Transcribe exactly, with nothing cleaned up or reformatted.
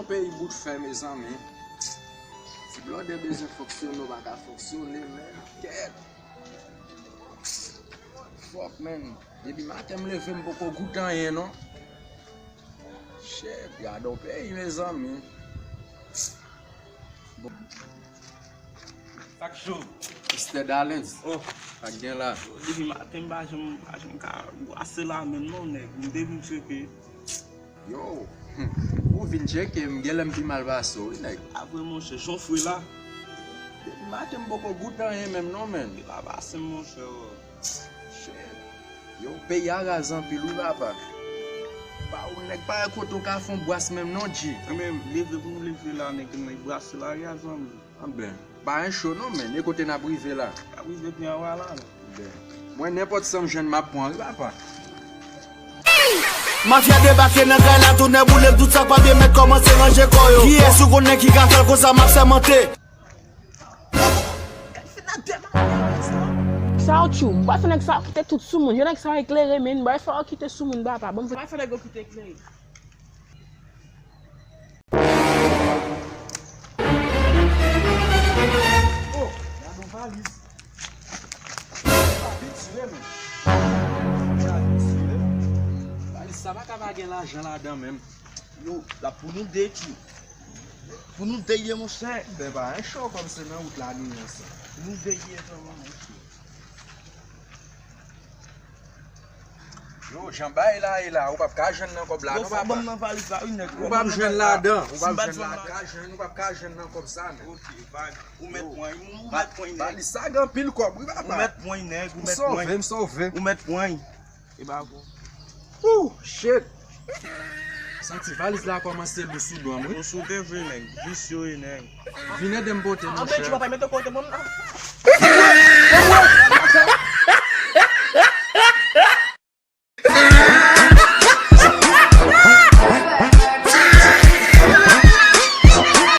Peyi bout fè, mezanmi. Ti blòdè bezwen fonksyone, ou pa ka fonksyone, men. Kèt. Fòk, men. Depi maten m leve, m poko goute anyen, non. Shit, gade yon peyi, mezanmi. Bon. Sa k cho? Mister Dalens. Oh. Sa k gen la? Depi maten, m pa janm, m pa janm ka brase la menm non, nèg. M te vin tcheke. Yo, hmm. Ou vin tcheke, m gen lè m pi mal pase w, wi, nèg. A vre, monchè, jan w fre la. Depi maten, m poko goute anyen menm non, men. Li pa pase m, monchè. Shit. Yo, peyi a raz anpil, wi, papa. Pa ou, nèg pa wè kote w ka fè yon bras menm non, G. Mwen menm, leve pou m leve la, nèg, nèg brase la, raz anpil. Anben, pa gen cho non, men. E kote n ap rive la? N ap rive pi anba la, men. Anben. Mwen, nenpòt sa m jwenn, m ap pran, wi, papa. Mafya debake nan kay la, tonnè boule m, tout sa k pa byen mèt kòmanse ranje kò yo. Kiyès ou konnen ki ka fè l konsa, m ap sèmante. Sa w tchou, m pral fè nèg sa yo kite tout sou moun. Yo nèg sa yo eklere, men. M pral fè yo kite sou moun, papa. Bon, m pral fè nèg yo kite eklere. Oh, gade yon valiz. Sa abitye, men. Sa abitye. Valiz sa pa ka pa gen lajan ladan menm. Yo, la pou nou de, tchou. Pou nou de ye, monchè. Ben, pa gen cho kòm se nan wout la nou ye sa. Pou nou de ye, tchou, monchè. Yo, jan bagay la ye la, ou p ap ka jwenn nan kòb la non, papa. Yo, fò ban m nan valiz la, wi, nèg. Ou p ap jwenn ladan, ou p ap jwenn ladan. Ou p ap ka jwenn, ou p ap ka jwenn nan kòb sa, nèg. Ok, valiz. Ou mèt pran, ou mèt pran, nèg. Valiz sa gen anpil kòb, wi, papa. Ou mèt pran, nèg, ou mèt pran. M sove, m sove. Ou mèt pran. E ba bon. Ooh, shit. Santi valiz la kòmanse lou sou do m, wi. Ou sou te vle, nèg. Visye, nèg. Vin ede m pote, monchè. Anben, tchou, papa, mete kote mwen la.